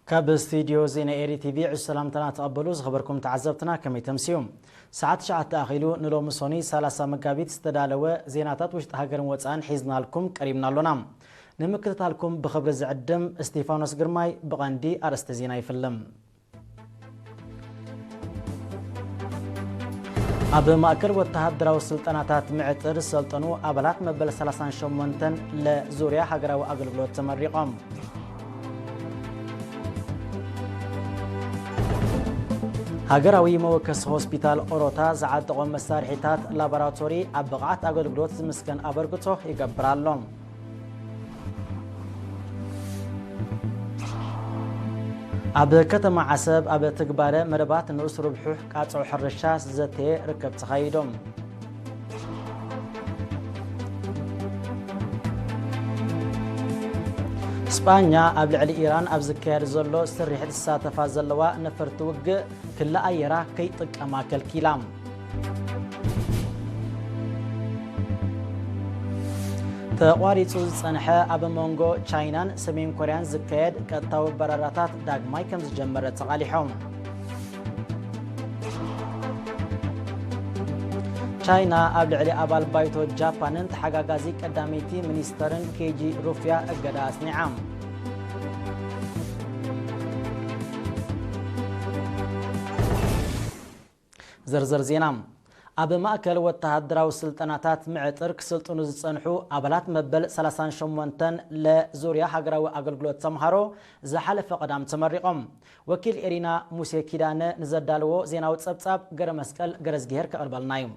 ካብ ስቱዲዮ ዜና ኤሪ ቲቪ ዕዙዝ ሰላምታና ተቐበሉ። ዝኸበርኩም ተዓዘብትና፣ ከመይ ተምስዩ? ሰዓት ትሽዓተ ኣኺሉ፣ ንሎሚ ሶኒ ሰላሳ መጋቢት ዝተዳለወ ዜናታት ውሽጢ ሃገርን ወጻእን ሒዝናልኩም ቀሪብና ኣሎና። ንምክትታልኩም ብኽብሪ ዝዕድም እስቲፋኖስ ግርማይ። ብቐንዲ ኣርእስተ ዜና ይፍልም። ኣብ ማእከል ወተሃደራዊ ስልጠናታት ምዕጥር ዝሰልጠኑ ኣባላት መበል ሰላሳን ሸሞንተን ለዙርያ ሃገራዊ ኣገልግሎት ተመሪቖም። ሃገራዊ መወከሲ ሆስፒታል ኦሮታ ዝዓጠቖም መሳርሒታት ላቦራቶሪ ኣብ ብቕዓት ኣገልግሎት ዝምስገን ኣበርክቶ ይገብር ኣሎ። ኣብ ከተማ ዓሰብ ኣብ ትግባረ መደባት ንኡስ ርብሑሕ ቃጽዖ ሕርሻ ዘተየ ርክብ ተኻይዶም። ስጳኛ ኣብ ልዕሊ ኢራን ኣብ ዝካየድ ዘሎ ስርሒት ዝሳተፋ ዘለዋ ነፈርቲ ውግእ ክሊ ኣየራ ከይጥቀማ ከልኪላ። ተቋሪጹ ዝጸንሐ ኣብ መንጎ ቻይናን ሰሜን ኮርያን ዝካየድ ቀጥታዊ በረራታት ዳግማይ ከም ዝጀመረ ተቓሊሖም። ቻይና ኣብ ልዕሊ ኣባል ባይቶ ጃፓንን ተሓጋጋዚ ቀዳመይቲ ሚኒስተርን ኬጂ ሩፍያ እገዳ ኣጽኒዓ። ዝርዝር ዜና። ኣብ ማእከል ወተሃደራዊ ስልጠናታት ምዕጥር ክስልጥኑ ዝጸንሑ ኣባላት መበል ሰላሳን ሸሞንተን ለዙርያ ሃገራዊ ኣገልግሎት ተምሃሮ ዝሓለፈ ቀዳም ተመሪቖም። ወኪል ኤሪና ሙሴ ኪዳነ ንዘዳለዎ ዜናዊ ጸብጻብ ገረ መስቀል ገረዝግሄር ከቕርበልና እዩ።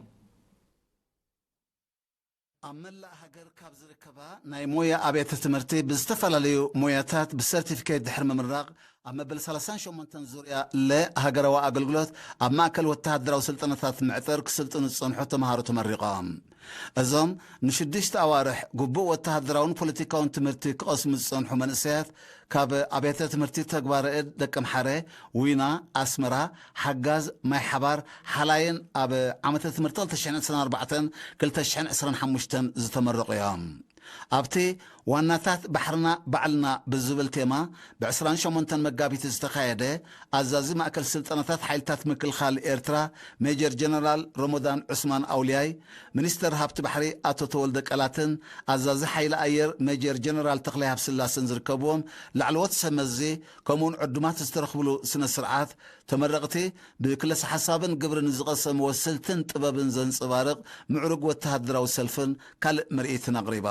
ኣብ መላእ ሃገር ካብ ዝርከባ ናይ ሞያ ኣብያተ ትምህርቲ ብዝተፈላለዩ ሞያታት ብሰርቲፊኬት ድሕሪ ምምራቕ ኣብ መበል ሰላሳን ሸሞንተን ዙርያ ለ ሃገራዊ ኣገልግሎት ኣብ ማእከል ወተሃደራዊ ስልጠናታት ምዕጥር ክስልጥኑ ዝጸንሑ ተምሃሮ ተመሪቖም። እዞም ንሽዱሽተ ኣዋርሕ ግቡእ ወተሃደራውን ፖለቲካውን ትምህርቲ ክቐስሙ ዝጸንሑ መንእሰያት ካብ ኣብያተ ትምህርቲ ተግባረ እድ ደቀምሓረ፣ ዊና፣ ኣስመራ፣ ሓጋዝ፣ ማይ ሓባር፣ ሓላይን ኣብ ዓመተ ትምህርቲ ክልተ ሽሕን ዕስራን ኣርባዕተን ክልተ ሽሕን ዕስራን ሓሙሽተን ዝተመረቑ እዮም። ኣብቲ ዋናታት ባሕርና ባዕልና ብዝብል ቴማ ብዕስራን ሸሞንተን መጋቢት ዝተኻየደ ኣዛዚ ማእከል ስልጠናታት ሓይልታት ምክልኻል ኤርትራ ሜጀር ጀነራል ሮሞዳን ዑስማን ኣውልያይ፣ ሚኒስተር ሃብቲ ባሕሪ ኣቶ ተወልደ ቀላትን ኣዛዚ ሓይሊ ኣየር ሜጀር ጀነራል ተኽላይ ሃብስላሰን ዝርከብዎም ላዕለዎት ሰብ መዚ ከምኡውን ዕዱማት ዝተረኽብሉ ስነ ስርዓት ተመረቕቲ ብክለሰ ሓሳብን ግብርን ዝቐሰምዎ ስልትን ጥበብን ዘንጸባርቕ ምዕሩግ ወተሃደራዊ ሰልፍን ካልእ ምርኢትን ኣቕሪባ።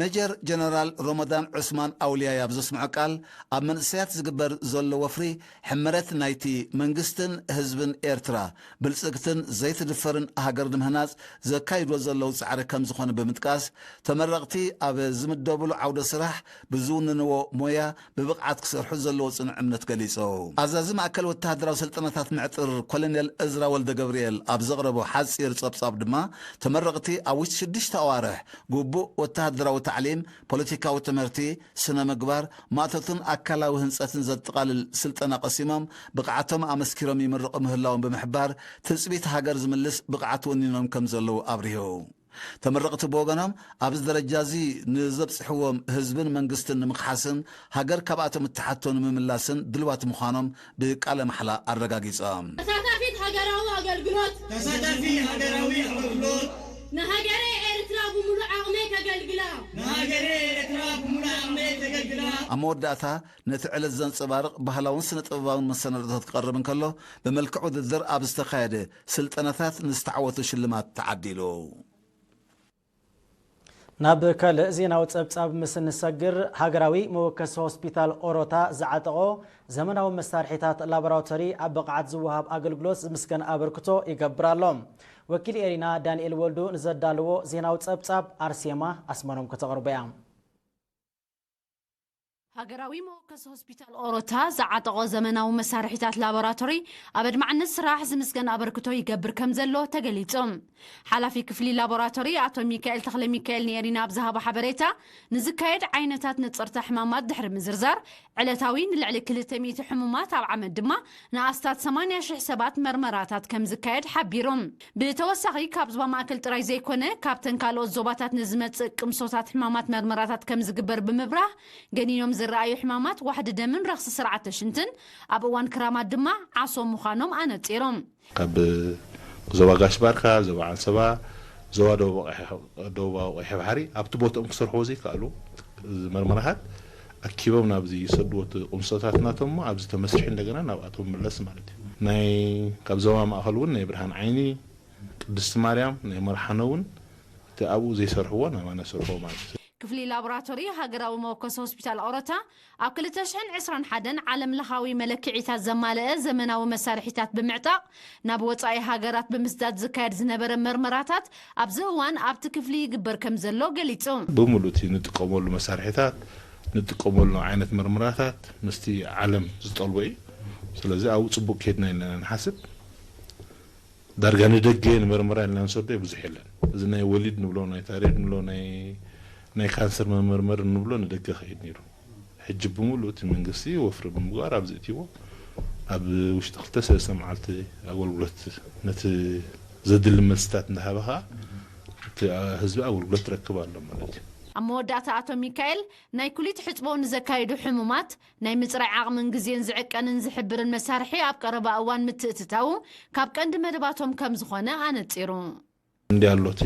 ሜጀር ጀነራል ሮሞዳን ዑስማን ኣውልያይ ኣብ ዘስምዖ ቃል፣ ኣብ መንእሰያት ዝግበር ዘሎ ወፍሪ ሕመረት ናይቲ መንግስትን ህዝብን ኤርትራ ብልጽግትን ዘይትድፈርን ሃገር ንምህናጽ ዘካይድዎ ዘለዉ ጻዕሪ ከም ዝኾነ ብምጥቃስ፣ ተመረቕቲ ኣብ ዝምደብሉ ዓውደ ስራሕ ብዝውንንዎ ሞያ ብብቕዓት ክሰርሑ ዘለዎ ጽኑዕ እምነት ገሊጹ። ኣዛዚ ማእከል ወተሃደራዊ ስልጠናታት ምዕጥር ኮሎኔል እዝራ ወልደ ገብርኤል ኣብ ዘቕረቦ ሓጺር ጸብጻብ ድማ፣ ተመረቕቲ ኣብ ውሽጢ ሽዱሽተ ኣዋርሕ ግቡእ ወተሃደራዊ ታዕሊም፣ ፖለቲካዊ ትምህርቲ፣ ስነ ምግባር፣ ማእቶትን ኣካላዊ ህንጸትን ዘጠቓልል ስልጠና ቀሲሞም ብቕዓቶም ኣመስኪሮም ይምረቑ ምህላዎም ብምሕባር፣ ትጽቢት ሃገር ዝምልስ ብቕዓት ወኒኖም ከም ዘለዉ ኣብሪሁ። ተመረቕቲ ብወገኖም ኣብዚ ደረጃ እዚ ንዘብጽሕዎም ህዝብን መንግስትን ንምኽሓስን ሃገር ካብኣቶም እትሓቶ ንምምላስን ድልዋት ምዃኖም ብቃለ ማሕላ ኣረጋጊጾም። ተሳታፊት ሃገራዊ ኣገልግሎት ተሳታፊ ሃገራዊ ኣገልግሎት ንሃገረ ኤርትራ ብምሉእ ዓቕመይ ከገልግላ። ንሃገረ ኤርትራ ብምሉእ ዓቕመይ ከገልግላ። ኣብ መወዳእታ ነቲ ዕለት ዘንጸባርቕ ባህላውን ስነ ጥበባውን መሰናዶታት ክቐርብ እንከሎ፣ ብመልክዕ ውድድር ኣብ ዝተኻየደ ስልጠናታት ንዝተዓወቱ ሽልማት ተዓዲሉ። ናብ ካልእ ዜናዊ ጸብጻብ ምስ እንሰግር፣ ሃገራዊ መወከሲ ሆስፒታል ኦሮታ ዝዓጠቖ ዘመናዊ መሳርሒታት ላቦራቶሪ ኣብ ብቕዓት ዝወሃብ ኣገልግሎት ዝምስገን ኣበርክቶ ይገብር ኣሎ። ወኪል ኤሪና ዳንኤል ወልዱ ንዘዳለዎ ዜናዊ ጸብጻብ ኣርሴማ ኣስመሮም ከተቕርቦ እያ። ሃገራዊ መወከሲ ሆስፒታል ኦሮታ ዝዓጠቖ ዘመናዊ መሳርሒታት ላቦራቶሪ ኣብ ኣድማዕነት ስራሕ ዝምስገን ኣበርክቶ ይገብር ከም ዘሎ ተገሊጹ። ሓላፊ ክፍሊ ላቦራቶሪ ኣቶ ሚካኤል ተኽለ ሚካኤል ንኤሪና ኣብ ዝሃቦ ሓበሬታ፣ ንዝካየድ ዓይነታት ነጸርታ ሕማማት ድሕሪ ምዝርዛር፣ ዕለታዊ ንልዕሊ ክልተ ሚእቲ ሕሙማት ኣብ ዓመት ድማ ንኣስታት ሰማንያ ሽሕ ሰባት መርመራታት ከም ዝካየድ ሓቢሩ። ብተወሳኺ ካብ ዞባ ማእከል ጥራይ ዘይኮነ ካብተን ካልኦት ዞባታት ንዝመጽእ ቅምሶታት ሕማማት መርመራታት ከም ዝግበር ብምብራህ፣ ገኒኖም ዝረኣዩ ሕማማት ዋሕዲ ደምን ረኽሲ ስርዓተ ሽንትን ኣብ እዋን ክራማት ድማ ዓሶ ምዃኖም ኣነጺሮም። ካብ ዞባ ጋሽ ባርካ፣ ዞባ ዓንሰባ፣ ዞባ ደቡብ ቀይሕ- ደቡባዊ ቀይሕ ባሕሪ ኣብቲ ቦታኦም ክሰርሕዎ ዘይከኣሉ መርመራታት ኣኪቦም ናብዚ ይሰድዎ እቲ ቅምሶታት ናቶም እሞ ኣብዚ ተመስሪሑ እንደገና ናብኣቶም ምለስ ማለት እዩ። ናይ ካብ ዞባ ማእኸል እውን ናይ ብርሃን ዓይኒ፣ ቅድስቲ ማርያም፣ ናይ መርሓኖ እውን እቲ ኣብኡ ዘይሰርሕዎ ናባና ሰርሕዎ ማለት እዩ። ክፍሊ ላቦራቶሪ ሃገራዊ መወከሲ ሆስፒታል ኦሮታ ኣብ ክልተ ሽሕን ዕስራን ሓደን ዓለም ለኻዊ መለክዒታት ዘማልአ ዘመናዊ መሳርሒታት ብምዕጣቕ ናብ ወጻኢ ሃገራት ብምስዳድ ዝካየድ ዝነበረ መርመራታት ኣብዚ እዋን ኣብቲ ክፍሊ ይግበር ከም ዘሎ ገሊጹ። ብምሉእ እቲ ንጥቀመሉ መሳርሒታት ንጥቀመሉ ዓይነት መርመራታት ምስቲ ዓለም ዝጠልቦ እዩ። ስለዚ ኣብኡ ጽቡቕ ከይድና ኢልና ንሓስብ። ዳርጋ ንደገ ንመርመራ ኢልና ንሰዶ ብዙሕ የለን። እዚ ናይ ወሊድ ንብሎ፣ ናይ ታይሮይድ ንብሎ፣ ናይ ናይ ካንሰር መመርመሪ ንብሎ ንደገ ከይድ ነይሩ። ሕጂ ብምሉእ እቲ መንግስቲ ወፍሪ ብምግባር ኣብዚ እትዎ ኣብ ውሽጢ ክልተ ሰለስተ መዓልቲ ኣገልግሎት ነቲ ዘድሊ መልስታት እንዳሃበ ከዓ እቲ ህዝቢ ኣገልግሎት ትረክብ ኣሎ ማለት እዩ። ኣብ መወዳእታ ኣቶ ሚካኤል ናይ ኩሊት ሕጽቦ ንዘካይዱ ሕሙማት ናይ ምጽራይ ዓቕምን ግዜን ዝዕቀንን ዝሕብርን መሳርሒ ኣብ ቀረባ እዋን ምትእትታዉ ካብ ቀንዲ መደባቶም ከም ዝኾነ ኣነጺሩ። እንዲ ኣሎ እቲ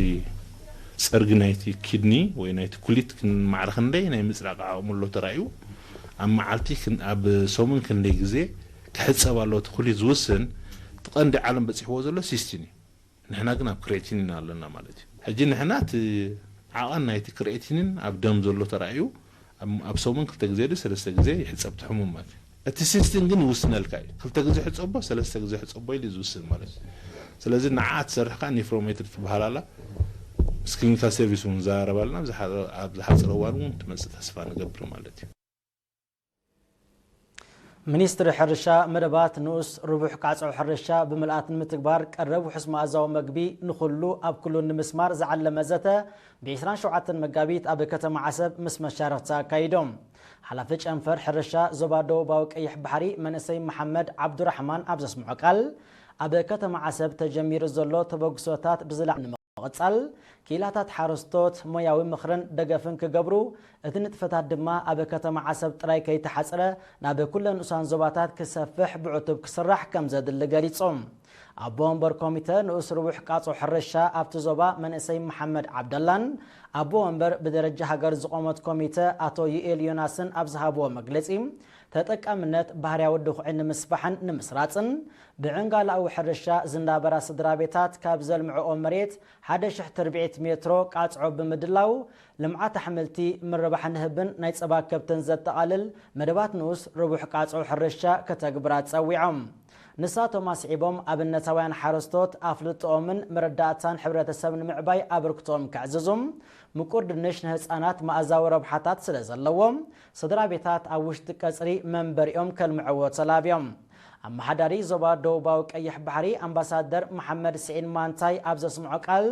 ጸርጊ ናይቲ ኪድኒ ወይ ናይቲ ኩሊት ክን ማዕረ ክንደይ ናይ ምጽራቕ ዓቕሙ ኣሎ ተራእዩ፣ ኣብ መዓልቲ ክን- ኣብ ሰሙን ክንደይ ግዜ ክሕጸብ ኣሎ እቲ ኩሊት ዝውስን እቲ ቀንዲ ዓለም በጺሕዎ ዘሎ ሲስቲን እዩ። ንሕና ግን ኣብ ክሬቲኒን ኣለና ማለት እዩ። ሕጂ ንሕና እቲ ዓቐን ናይቲ ክሬቲኒን ኣብ ደም ዘሎ ተራእዩ ኣብ- ኣብ ሰሙን ክልተ ግዜ ድዩ ሰለስተ ግዜ ይሕጸብ እቲ ሕሙም ማለት እዩ። እቲ ሲስቲን ግን ይውስነልካ እዩ። ክልተ ግዜ ሕጸቦ፣ ሰለስተ ግዜ ሕጸቦ ኢሉ እዩ ዝውስን ማለት እዩ። ስለዚ ንዓ ትሰርሕ ከዓ ኒፍሮሜትሪ ትበሃል ኣላ። ምስ ክሊኒካል ሰርቪስ እውን ንዘራረብ ኣለና። ኣብ ዝሓ- ኣብ ዝሓፀረ እዋን እውን ትመፅእ ተስፋ ንገብር ማለት እዩ። ሚኒስትሪ ሕርሻ መደባት ንኡስ ርቡሕ ቃጽዖ ሕርሻ ብምልኣት ንምትግባር ቀረብ ውሑስ መኣዛዊ መግቢ ንኹሉ ኣብ ኩሉ ንምስማር ዝዓለመ ዘተ ብ ዕስራን ሸውዓተን መጋቢት ኣብ ከተማ ዓሰብ ምስ መሻርኽቲ ኣካይዶም። ሓላፊ ጨንፈር ሕርሻ ዞባ ደቡባዊ ቀይሕ ባሕሪ መንእሰይ መሓመድ ዓብዱራሕማን ኣብ ዘስምዖ ቃል፣ ኣብ ከተማ ዓሰብ ተጀሚሩ ዘሎ ተበግሶታት ብዝለዓለ ንምቕጻል፣ ክኢላታት ሓረስቶት ሞያዊ ምኽርን ደገፍን ክገብሩ፣ እቲ ንጥፈታት ድማ ኣብ ከተማ ዓሰብ ጥራይ ከይተሓጽረ ናብ ኩለን ንኡሳን ዞባታት ክሰፍሕ ብዕቱብ ክስራሕ ከም ዘድሊ ገሊጾም። ኣቦ ወንበር ኮሚተ ንኡስ ርቡሕ ቃጾ ሕርሻ ኣብቲ ዞባ መንእሰይ መሓመድ ዓብደላን ኣቦ ወንበር ብደረጃ ሃገር ዝቖመት ኮሚተ ኣቶ ዩኤል ዮናስን ኣብ ዝሃብዎ መግለጺ፣ ተጠቃምነት ባህርያዊ ድኹዒ ንምስፋሕን ንምስራጽን ብዕንጋላዊ ሕርሻ ዝናበራ ስድራ ቤታት ካብ ዘልምዕኦ መሬት ሓደ ሽሕ ትርብዒት ሜትሮ ቃጽዖ ብምድላው ልምዓት ኣሕምልቲ፣ ምርባሕ ንህብን ናይ ጸባ ከብትን ዘጠቓልል መደባት ንኡስ ርቡሕ ቃጽዖ ሕርሻ ከተግብራ ጸዊዖም። ንሳቶም ኣስዒቦም ኣብነታውያን ሓረስቶት ኣፍልጥኦምን መረዳእታን ሕብረተሰብ ንምዕባይ ኣበርክቶኦም ከዕዝዙ፣ ምቁር ድንሽ ንህጻናት መኣዛዊ ረብሓታት ስለ ዘለዎ ስድራ ቤታት ኣብ ውሽጢ ቀጽሪ መንበሪኦም ከልምዕዎ ተላብዮም። ኣመሓዳሪ ዞባ ደቡባዊ ቀይሕ ባሕሪ ኣምባሳደር መሓመድ ስዒድ ማንታይ ኣብ ዘስምዖ ቃል፣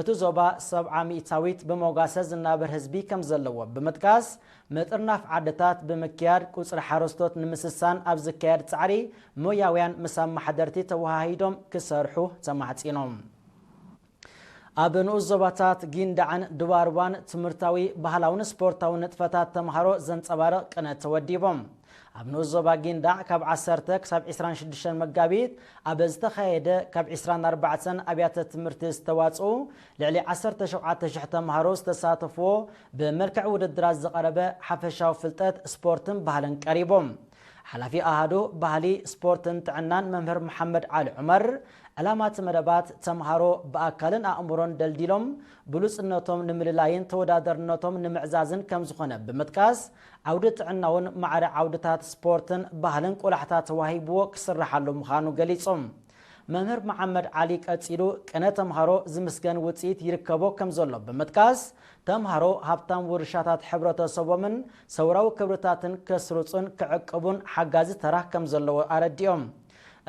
እቲ ዞባ ሰብዓ ሚእታዊት ብመጓሰ ዝናበር ህዝቢ ከም ዘለዎ ብምጥቃስ፣ ምጥርናፍ ዓድታት ብምክያድ ቁጽሪ ሓረስቶት ንምስሳን ኣብ ዝካየድ ጻዕሪ ሞያውያን ምስ ኣመሓደርቲ ተወሃሂዶም ክሰርሑ ተማሕጺኖም። ኣብ ንኡስ ዞባታት ጊንዳዕን ድባርዋን ትምህርታዊ፣ ባህላውን ስፖርታውን ንጥፈታት ተምሃሮ ዘንጸባርቕ ቅነ ተወዲቦም። ኣብ ንኡስ ዞባ ጊንዳዕ ካብ ዓሰርተ ክሳብ ዕስራን ሽዱሽተን መጋቢት ኣብ ዝተኻየደ ካብ ዕስራን ኣርባዕተን ኣብያተ ትምህርቲ ዝተዋጽኡ ልዕሊ ዓሰርተ ሸውዓተ ሽሕ ተምሃሮ ዝተሳተፍዎ ብመልክዕ ውድድራት ዝቐረበ ሓፈሻዊ ፍልጠት ስፖርትን ባህልን ቀሪቦም። ሓላፊ ኣሃዱ ባህሊ፣ ስፖርትን ጥዕናን መምህር መሓመድ ዓሊ ዑመር፣ ዕላማ እቲ መደባት ተምሃሮ ብኣካልን ኣእምሮን ደልዲሎም ብሉጽነቶም ንምልላይን ተወዳደርነቶም ንምዕዛዝን ከም ዝኾነ ብምጥቃስ፣ ዓውዲ ጥዕናውን ማዕረ ዓውድታት ስፖርትን ባህልን ቆላሕታ ተዋሂብዎ ክስርሓሉ ምዃኑ ገሊጾም። መምህር መሓመድ ዓሊ ቀጺሉ፣ ቅነ ተምሃሮ ዝምስገን ውጽኢት ይርከቦ ከም ዘሎ ብምጥቃስ፣ ተምሃሮ ሃብታም ውርሻታት ሕብረተሰቦምን ሰውራዊ ክብርታትን ከስርጹን ክዕቅቡን ሓጋዚ ተራ ከም ዘለዎ ኣረዲኦም።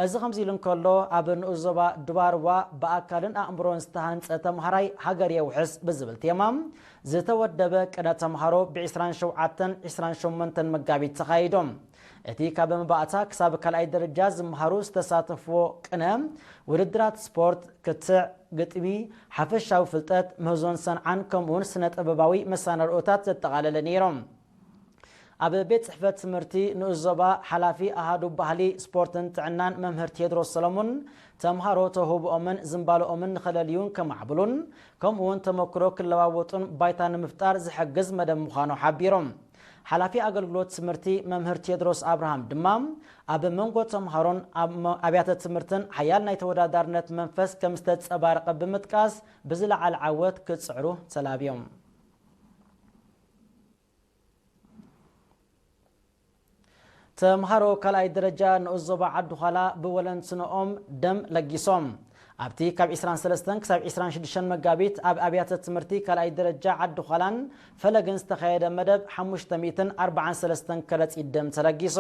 እዚ ከምዚ ኢሉ እንከሎ፣ ኣብ ንኡስ ዞባ ዱባርዋ ብኣካልን ኣእምሮን ዝተሃንጸ ተምሃራይ ሃገር የውሕስ ብዝብል ቴማ ዝተወደበ ቅነ ተምሃሮ ብ ዕስራን ሸውዓተን ዕስራን ሸሞንተን መጋቢት ተኻይዶም። እቲ ካብ መባእታ ክሳብ ካልኣይ ደረጃ ዝመሃሩ ዝተሳተፍዎ ቅነ፣ ውድድራት ስፖርት፣ ክትዕ፣ ግጥሚ፣ ሓፈሻዊ ፍልጠት፣ ምህዞን ሰንዓን ከምኡውን ስነ ጥበባዊ መሳነርኦታት ዘጠቓለለ ነይሮም። ኣብ ቤት ጽሕፈት ትምህርቲ ንኡስ ዞባ ሓላፊ ኣሃዱ ባህሊ፣ ስፖርትን ጥዕናን መምህር ቴድሮስ ሰለሙን፣ ተምሃሮ ተውህብኦምን ዝንባለኦምን ንኸለልዩን ከማዕብሉን ከምኡውን ተመክሮ ክለዋወጡን ባይታ ንምፍጣር ዝሕግዝ መደብ ምዃኑ ሓቢሮም። ሓላፊ ኣገልግሎት ትምህርቲ መምህር ቴድሮስ ኣብርሃም ድማ፣ ኣብ መንጎ ተምሃሮን ኣብ መ-፣ ኣብያተ ትምህርትን ሓያል ናይ ተወዳዳርነት መንፈስ ከም ዝተጸባረቐ ብምጥቃስ፣ ብዝለዓለ ዓወት ክጽዕሩ ተላብዮም። ተምሃሮ ካልኣይ ደረጃ ንኡስ ዞባ ዓዲ ዃላ ብወለንትንኦም ደም ለጊሶም። ኣብቲ ካብ ዕስራን ሰለስተን ክሳብ ዕስራን ሽዱሽተን መጋቢት ኣብ ኣብያተ ትምህርቲ ካልኣይ ደረጃ ዓዲ ዃላን ፈለግን ዝተኻየደ መደብ ሓሙሽተ ሚእትን ኣርባዓን ሰለስተን ከረጺት ደም ተለጊሱ።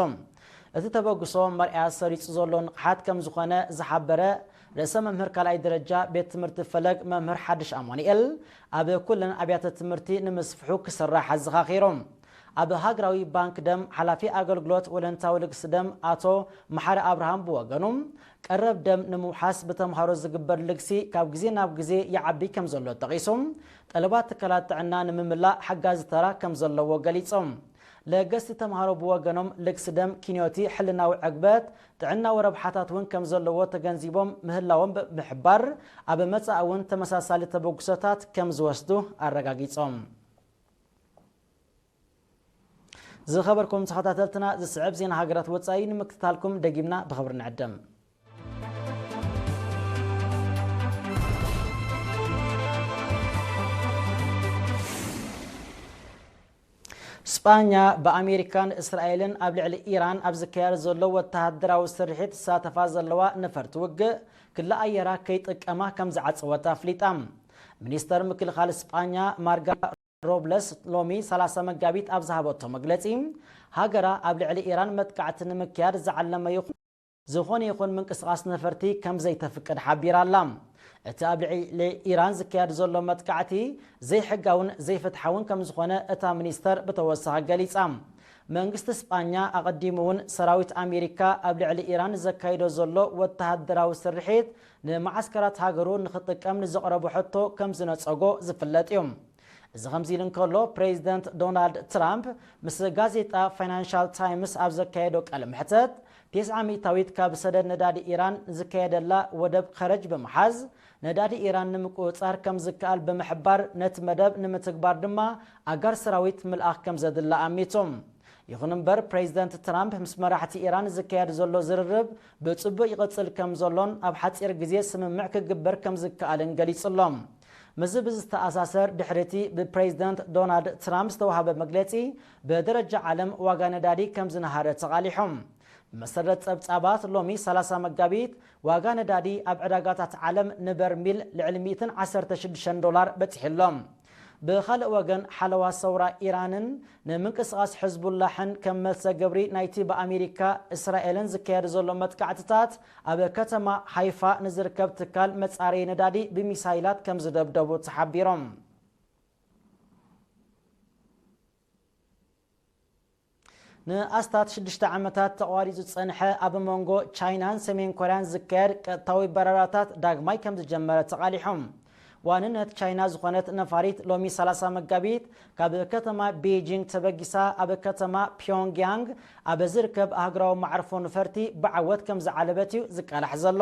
እቲ ተበግሶ መርኣያ ሰሪጹ ዘሎ ንቕሓት ከም ዝኾነ ዝሓበረ ርእሰ መምህር ካልኣይ ደረጃ ቤት ትምህርቲ ፈለግ መምህር ሓድሽ ኣማኑኤል፣ ኣብ ኩለን ኣብያተ ትምህርቲ ንምስፍሑ ክስራሕ ኣዘኻኺሮም። ኣብ ሃገራዊ ባንክ ደም ሓላፊ ኣገልግሎት ወለንታዊ ልግሲ ደም ኣቶ መሓሪ ኣብርሃም ብወገኑ፣ ቀረብ ደም ንምውሓስ ብተምሃሮ ዝግበር ልግሲ ካብ ግዜ ናብ ግዜ ይዓቢ ከም ዘሎ ጠቒሱ፣ ጠለባት ትካላት ጥዕና ንምምላእ ሓጋዚ ተራ ከም ዘለዎ ገሊጾም። ለገስቲ ተምሃሮ ብወገኖም፣ ልግሲ ደም ኪንዮቲ ሕልናዊ ዕግበት፣ ጥዕናዊ ረብሓታት እውን ከም ዘለዎ ተገንዚቦም ምህላዎም ብምሕባር፣ ኣብ መጻኢ እውን ተመሳሳሊ ተበግሶታት ከም ዝወስዱ ኣረጋጊጾም። ዝኸበርኩም ተኸታተልትና፣ ዝስዕብ ዜና ሃገራት ወጻኢ ንምክትታልኩም ደጊምና ብኽብሪ ንዕድም። ስጳኛ ብኣሜሪካን እስራኤልን ኣብ ልዕሊ ኢራን ኣብ ዝካየድ ዘሎ ወተሃደራዊ ስርሒት ዝሳተፋ ዘለዋ ነፈርቲ ውግእ፣ ክሊ ኣየራ ከይጥቀማ ከም ዝዓጸወት ኣፍሊጣ። ሚኒስተር ምክልኻል ስጳኛ ማርጋ ሮብለስ ሎሚ ሰላሳ መጋቢት ኣብ ዝሃበቶ መግለጺ፣ ሃገራ ኣብ ልዕሊ ኢራን መጥቃዕቲ ንምክያድ ዝዓለመ ይኹን፣ ዝኾነ ይኹን ምንቅስቓስ ነፈርቲ ከም ዘይተፍቅድ ሓቢራ ኣላ። እቲ ኣብ ልዕሊ ኢራን ዝካየድ ዘሎ መጥቃዕቲ ዘይሕጋውን ዘይፍትሓውን ከም ዝኾነ እታ ሚኒስተር ብተወሳኺ ገሊጻ። መንግስቲ ስጳኛ ኣቐዲሙ እውን ሰራዊት ኣሜሪካ ኣብ ልዕሊ ኢራን ዘካይዶ ዘሎ ወተሃደራዊ ስርሒት ንመዓስከራት ሃገሩ ንኽጥቀም ንዘቕረቦ ሕቶ ከም ዝነጸጎ ዝፍለጥ እዩ። እዚ ከምዚ ኢሉ እንከሎ፣ ፕሬዚደንት ዶናልድ ትራምፕ ምስ ጋዜጣ ፋይናንሻል ታይምስ ኣብ ዘካየዶ ቃለ መሕተት፣ ተስዓ ሚእታዊት ካብ ሰደድ ነዳዲ ኢራን ዝካየደላ ወደብ ኸረጅ ብምሓዝ፣ ነዳዲ ኢራን ንምቁጽጻር ከም ዝከኣል ብምሕባር፣ ነቲ መደብ ንምትግባር ድማ ኣጋር ሰራዊት ምልኣኽ ከም ዘድሊ ኣሚቱ። ይኹን እምበር፣ ፕሬዚደንት ትራምፕ ምስ መራሕቲ ኢራን ዝካየድ ዘሎ ዝርርብ ብጽቡቕ ይቕጽል ከም ዘሎን ኣብ ሓጺር ግዜ ስምምዕ ክግበር ከም ዝከኣልን ገሊጹ ኣሎ። ምስዚ ብዝተኣሳሰር፣ ድሕሪ እቲ ብፕሬዚደንት ዶናልድ ትራምፕ ዝተዋህበ መግለጺ፣ ብደረጃ ዓለም ዋጋ ነዳዲ ከም ዝነሃረ ተቓሊሑ። ብመሰረት ጸብጻባት፣ ሎሚ ሰላሳ መጋቢት ዋጋ ነዳዲ ኣብ ዕዳጋታት ዓለም ንበርሚል ልዕሊ ሚእትን ዓሰርተ ሽዱሽተን ዶላር በጺሑ ኣሎ። ብኻልእ ወገን፣ ሓለዋ ሰውራ ኢራንን ንምንቅስቓስ ሕዝቡላሕን ከም መልሰ ግብሪ ናይቲ ብኣሜሪካ እስራኤልን ዝካየድ ዘሎ መጥቃዕትታት፣ ኣብ ከተማ ሃይፋ ንዝርከብ ትካል መጻረዪ ነዳዲ ብሚሳይላት ከም ዝደብደቡ ተሓቢሮም። ንኣስታት ሽዱሽተ ዓመታት ተቋሪጹ ዝጸንሐ ኣብ መንጎ ቻይናን ሰሜን ኮርያን ዝካየድ ቀጥታዊ በረራታት ዳግማይ ከም ዝጀመረ ተቓሊሖም። ዋንነት ቻይና ዝኾነት ነፋሪት ሎሚ ሰላሳ መጋቢት ካብ ከተማ ቤጂንግ ተበጊሳ ኣብ ከተማ ፒዮንግያንግ ኣብ ዝርከብ ኣህጉራዊ መዕርፎ ነፈርቲ ብዓወት ከም ዝዓለበት እዩ ዝቃላሕ ዘሎ።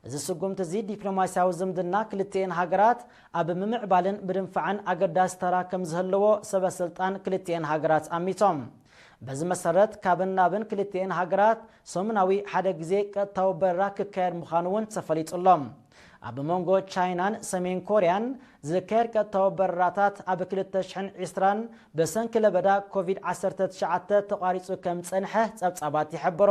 እዚ ስጉምቲ እዚ ዲፕሎማስያዊ ዝምድና ክልቲኤን ሃገራት ኣብ ምምዕባልን ምድንፋዕን ኣገዳሲ ተራ ከም ዝህልዎ ሰበ ስልጣን ክልቲኤን ሃገራት ኣሚቶም። በዚ መሰረት፣ ካብን ናብን ክልቲኤን ሃገራት ሰሙናዊ ሓደ ግዜ ቀጥታዊ በረራ ክካየድ ምዃኑ እውን ተፈሊጡ ኣሎ። ኣብ መንጎ ቻይናን ሰሜን ኮርያን ዝካየድ ቀጥታዊ በረራታት ኣብ ክልተ ሽሕን ዕስራን ብሰንኪ ለበዳ ኮቪድ ዓሰርተ ትሽዓተ ተቋሪጹ ከም ዝጸንሐ ጸብጻባት ይሕብሩ።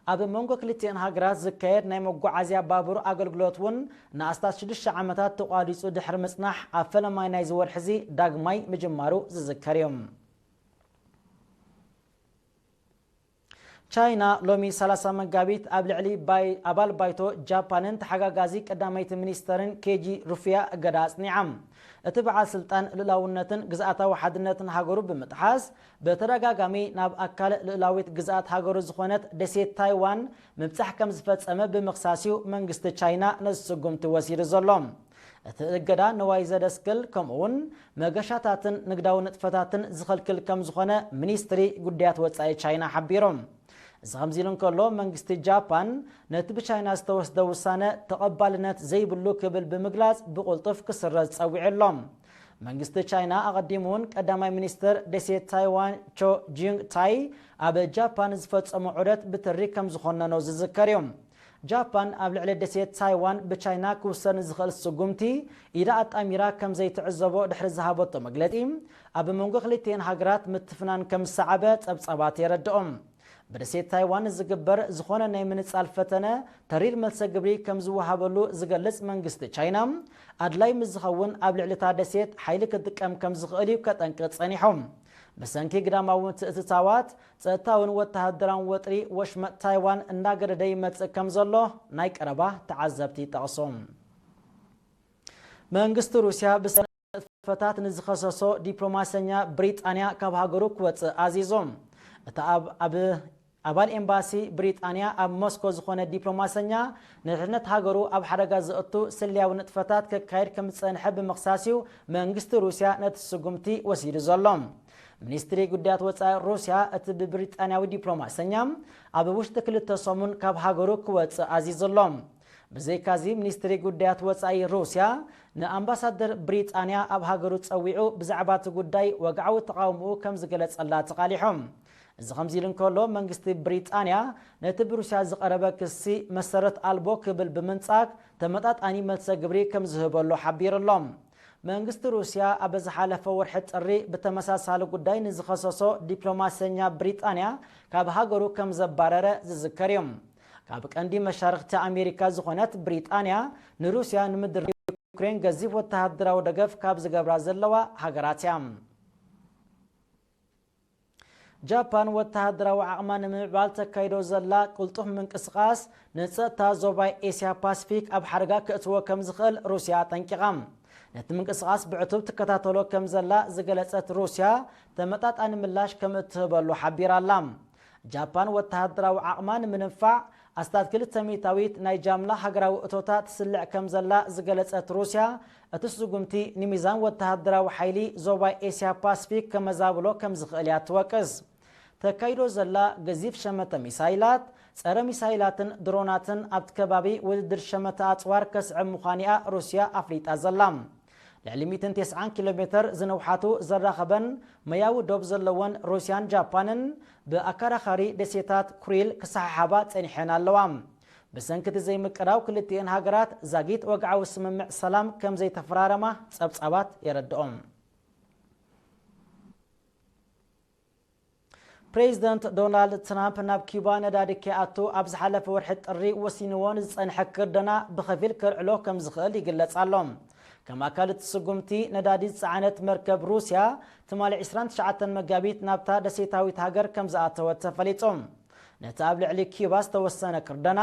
ኣብ መንጎ ክልቲኤን ሃገራት ዝካየድ ናይ መጓዓዝያ ባቡር ኣገልግሎት እውን ንኣስታት ሽዱሽተ ዓመታት ተቋሪጹ ድሕሪ ምጽናሕ፣ ኣብ ፈለማይ ናይዚ ወርሒ እዚ ዳግማይ ምጅማሩ ዝዝከር እዩ። ቻይና ሎሚ ሰላሳ መጋቢት ኣብ ልዕሊ ባይ-፣ ኣባል ባይቶ ጃፓንን ተሓጋጋዚ ቀዳመይቲ ሚኒስተርን ኬጂ ሩፍያ እገዳ ኣጽኒዓ። እቲ በዓል ስልጣን ልኡላውነትን ግዝኣታዊ ሓድነትን ሃገሩ ብምጥሓስ፣ ብተደጋጋሚ ናብ ኣካል ልኡላዊት ግዝኣት ሃገሩ ዝኾነት ደሴት ታይዋን ምብጻሕ ከም ዝፈጸመ ብምኽሳስ እዩ መንግስቲ ቻይና ነዚ ስጉምቲ ወሲዱ ዘሎ። እቲ እገዳ ንዋይ ዘደስክል፣ ከምኡውን መገሻታትን ንግዳዊ ንጥፈታትን ዝኸልክል ከም ዝኾነ ሚኒስትሪ ጉዳያት ወጻኢ ቻይና ሓቢሩ። እዚ ከምዚ ኢሉ እንከሎ፣ መንግስቲ ጃፓን ነቲ ብቻይና ዝተወስደ ውሳነ ተቐባልነት ዘይብሉ ክብል ብምግላጽ፣ ብቕልጡፍ ክስረዝ ጸዊዑ ኣሎ። መንግስቲ ቻይና ኣቐዲሙ እውን ቀዳማይ ሚኒስትር ደሴት ታይዋን ቾ ጂንግ ታይ ኣብ ጃፓን ዝፈጸሞ ዑደት ብትሪ ከም ዝኾነኖ ዝዝከር እዩ። ጃፓን ኣብ ልዕሊ ደሴት ታይዋን ብቻይና ክውሰድ ንዝኽእል ስጉምቲ ኢዳ ኣጣሚራ ከም ዘይትዕዘቦ ድሕሪ ዝሃበቶ መግለጺ፣ ኣብ መንጎ ክልቲኤን ሃገራት ምትፍናን ከም ዝሰዓበ ጸብጻባት የረድኦም። ብደሴት ታይዋን ዝግበር ዝኾነ ናይ ምንጻል ፈተነ ተሪር መልሰ ግብሪ ከም ዝወሃበሉ ዝገልጽ መንግስቲ ቻይና፣ ኣድላይ ምስ ዝኸውን ኣብ ልዕሊ እታ ደሴት ሓይሊ ክጥቀም ከም ዝኽእል እዩ ከጠንቅቕ ጸኒሑ። ብሰንኪ ግዳማዊ ምትእትታዋት፣ ጸጥታውን ወተሃደራውን ወጥሪ ወሽመጥ ታይዋን እናገደደ ይመጽእ ከም ዘሎ ናይ ቀረባ ተዓዘብቲ ይጠቕሱ። መንግስቲ ሩስያ ብሰ- ንጥፈታት ንዝኸሰሶ ዲፕሎማሰኛ ብሪጣንያ ካብ ሃገሩ ክወጽእ ኣዚዙ። እቲ ኣብ፣ ኣብ ኣባል ኤምባሲ ብሪጣንያ ኣብ ሞስኮ ዝኾነ ዲፕሎማሰኛ፣ ንድሕነት ሃገሩ ኣብ ሓደጋ ዘእቱ ስለያዊ ንጥፈታት ከካይድ ከም ዝጸንሐ ብምኽሳስ እዩ መንግስቲ ሩስያ ነቲ ስጉምቲ ወሲዱ ዘሎ። ሚኒስትሪ ጉዳያት ወጻኢ ሩስያ፣ እቲ ብብሪጣንያዊ ዲፕሎማሰኛ ኣብ ውሽጢ ክልተ ሰሙን ካብ ሃገሩ ክወጽእ ኣዚዙ ኣሎ። ብዘይካዚ፣ ሚኒስትሪ ጉዳያት ወጻኢ ሩስያ ንኣምባሳደር ብሪጣንያ ኣብ ሃገሩ ጸዊዑ ብዛዕባ እቲ ጉዳይ ወግዓዊ ተቓውሞኡ ከም ዝገለጸላ ተቓሊሑ። እዚ ከምዚ ኢሉ እንከሎ፣ መንግስቲ ብሪጣንያ ነቲ ብሩስያ ዝቐረበ ክሲ መሰረት ኣልቦ ክብል ብምንጻግ፣ ተመጣጣኒ መልሰ ግብሪ ከም ዝህበሉ ሓቢሩ ኣሎ። መንግስቲ ሩስያ ኣብ ዝሓለፈ ወርሒ ጥሪ ብተመሳሳሊ ጉዳይ ንዝኸሰሶ ዲፕሎማሰኛ ብሪጣንያ ካብ ሃገሩ ከም ዘባረረ ዝዝከር እዩ። ካብ ቀንዲ መሻርኽቲ ኣሜሪካ ዝኾነት ብሪጣንያ፣ ንሩስያ ንምድር ዩክሬን ገዚፍ ወተሃደራዊ ደገፍ ካብ ዝገብራ ዘለዋ ሃገራት እያ። ጃፓን ወተሃደራዊ ዓቕማ ንምምዕባል ተካይዶ ዘላ ቅልጡፍ ምንቅስቓስ፣ ንጸጥታ ዞባ ኤስያ ፓሲፊክ ኣብ ሓደጋ ከእትዎ ከም ዝኽእል ሩስያ ኣጠንቂቓ። ነቲ ምንቅስቓስ ብዕቱብ ትከታተሎ ከም ዘላ ዝገለጸት ሩስያ፣ ተመጣጣኒ ምላሽ ከም እትህበሉ ሓቢራ ኣላ። ጃፓን ወተሃደራዊ ዓቕማ ንምንፋዕ ኣስታት ክልተ ሚእታዊት ናይ ጃምላ ሃገራዊ እቶታ ትስልዕ ከም ዘላ ዝገለጸት ሩስያ፣ እቲ ስጉምቲ ንሚዛን ወተሃደራዊ ሓይሊ ዞባ ኤስያ ፓሲፊክ ከመዛብሎ ከም ዝኽእል እያ ትወቅስ። ተካይዶ ዘላ ገዚፍ ሸመተ ሚሳይላት፣ ጸረ ሚሳይላትን ድሮናትን ኣብቲ ከባቢ ውድድር ሸመተ ኣጽዋር ከስዕብ ምዃኑ እያ ሩስያ ኣፍሊጣ ዘላ። ልዕሊ ሚእትን ተስዓን ኪሎ ሜተር ዝንውሓቱ ዘራኸበን መያዊ ዶብ ዘለወን ሩስያን ጃፓንን ብኣከራኻሪ ደሴታት ኩሪል ክሰሓሓባ ጸኒሐን ኣለዋ። ብሰንኪ እቲ ዘይምቅራው ክልቲኤን ሃገራት ዛጊት ወግዓዊ ስምምዕ ሰላም ከም ዘይተፈራረማ ጸብጻባት የረድኦም። ፕሬዚደንት ዶናልድ ትራምፕ ናብ ኪዩባ ነዳዲ ከይኣቱ ኣብ ዝሓለፈ ወርሒ ጥሪ ወሲንዎ ንዝጸንሐ ክርደና ብኸፊል ከልዕሎ ከም ዝኽእል ይግለጽ ኣሎ። ከም ኣካል እቲ ስጉምቲ፣ ነዳዲ ዝጸዓነት መርከብ ሩስያ ትማሊ ዕስራን ትሽዓተን መጋቢት ናብታ ደሴታዊት ሃገር ከም ዝኣተወት ተፈሊጡ። ነቲ ኣብ ልዕሊ ኪዩባ ዝተወሰነ ክርደና፣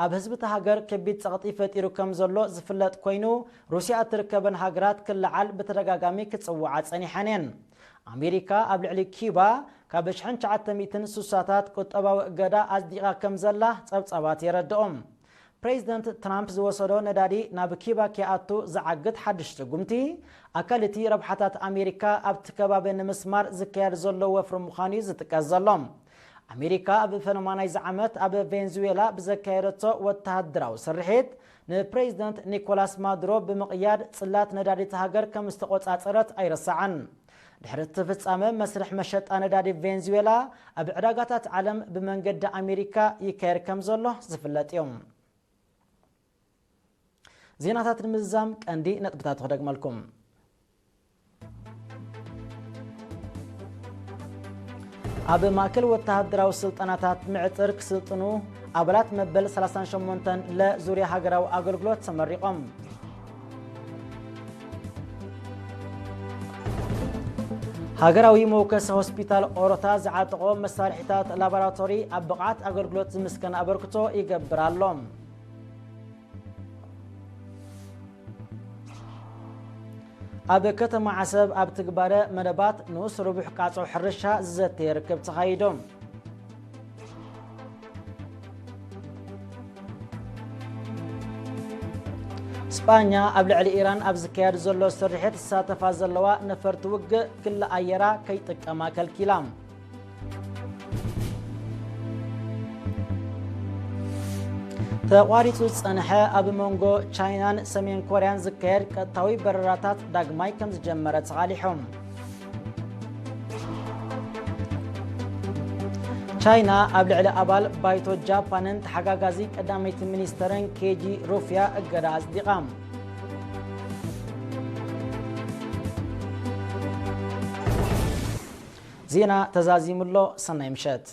ኣብ ህዝቢ እታ ሃገር ከቢድ ጸቕጢ ፈጢሩ ከም ዘሎ ዝፍለጥ ኮይኑ፣ ሩስያ እትርከበን ሃገራት ክለዓል ብተደጋጋሚ ክጽውዓ ጸኒሐን እየን። ኣሜሪካ ኣብ ልዕሊ ኪዩባ ካብ ሽሕን ትሽዓተ ሚእትን ስሳታት ቁጠባዊ እገዳ ኣጽዲቓ ከም ዘላ ጸብጻባት የረድኦም። ፕሬዚደንት ትራምፕ ዝወሰዶ ነዳዲ ናብ ኪዩባ ከይኣቱ ዝዓግት ሓድሽ ስጉምቲ፣ ኣካል እቲ ረብሓታት ኣሜሪካ ኣብቲ ከባቢ ንምስማር ዝካየድ ዘሎ ወፍሪ ምዃኑ እዩ ዝጥቀስ ዘሎ። ኣሜሪካ ኣብ ፈለማ ናይዚ ዓመት ኣብ ቬንዙዌላ ብዘካየደቶ ወተሃደራዊ ስርሒት፣ ንፕሬዚደንት ኒኮላስ ማዱሮ ብምቕያድ ጽላት ነዳዲ እታ ሃገር ከም ዝተቖጻጸረት ኣይርሳዕን። ድሕሪ እቲ ፍጻመ፣ መስርሕ መሸጣ ነዳዲ ቬንዙዌላ ኣብ ዕዳጋታት ዓለም ብመንገዲ ኣሜሪካ ይካየድ ከም ዘሎ ዝፍለጥ እዩ። ዜናታት ንምዝዛም ቀንዲ ነጥብታት ክደግመልኩም። ኣብ ማእከል ወተሃደራዊ ስልጠናታት ምዕጥር ክስልጥኑ ኣባላት መበል ሰላሳን ሸሞንተን ለዙርያ ሃገራዊ ኣገልግሎት ተመሪቖም። ሃገራዊ መወከሲ ሆስፒታል ኦሮታ ዝዓጠቖ መሳርሒታት ላቦራቶሪ ኣብ ብቕዓት ኣገልግሎት ዝምስገን ኣበርክቶ ይገብር ኣሎ። ኣብ ከተማ ዓሰብ ኣብ ትግባረ መደባት ንኡስ ርቡሕ ቃጾ ሕርሻ ዝዘተየ ርክብ ተኻይዶ። ስጳኛ ኣብ ልዕሊ ኢራን ኣብ ዝካየድ ዘሎ ስርሒት ዝሳተፋ ዘለዋ ነፈርቲ ውግእ ክሊ ኣየራ ከይጥቀማ ከልኪላ። ተቋሪጹ ዝጸንሐ ኣብ መንጎ ቻይናን ሰሜን ኮርያን ዝካየድ ቀጥታዊ በረራታት ዳግማይ ከም ዝጀመረ ተቓሊሑ። ቻይና ኣብ ልዕሊ ኣባል ባይቶ ጃፓንን ተሓጋጋዚ ቀዳመይቲ ሚኒስተርን ኬጂ ሩፍያ እገዳ ኣጽዲቓ። ዜና ተዛዚሙ ኣሎ። ሰናይ ምሸት።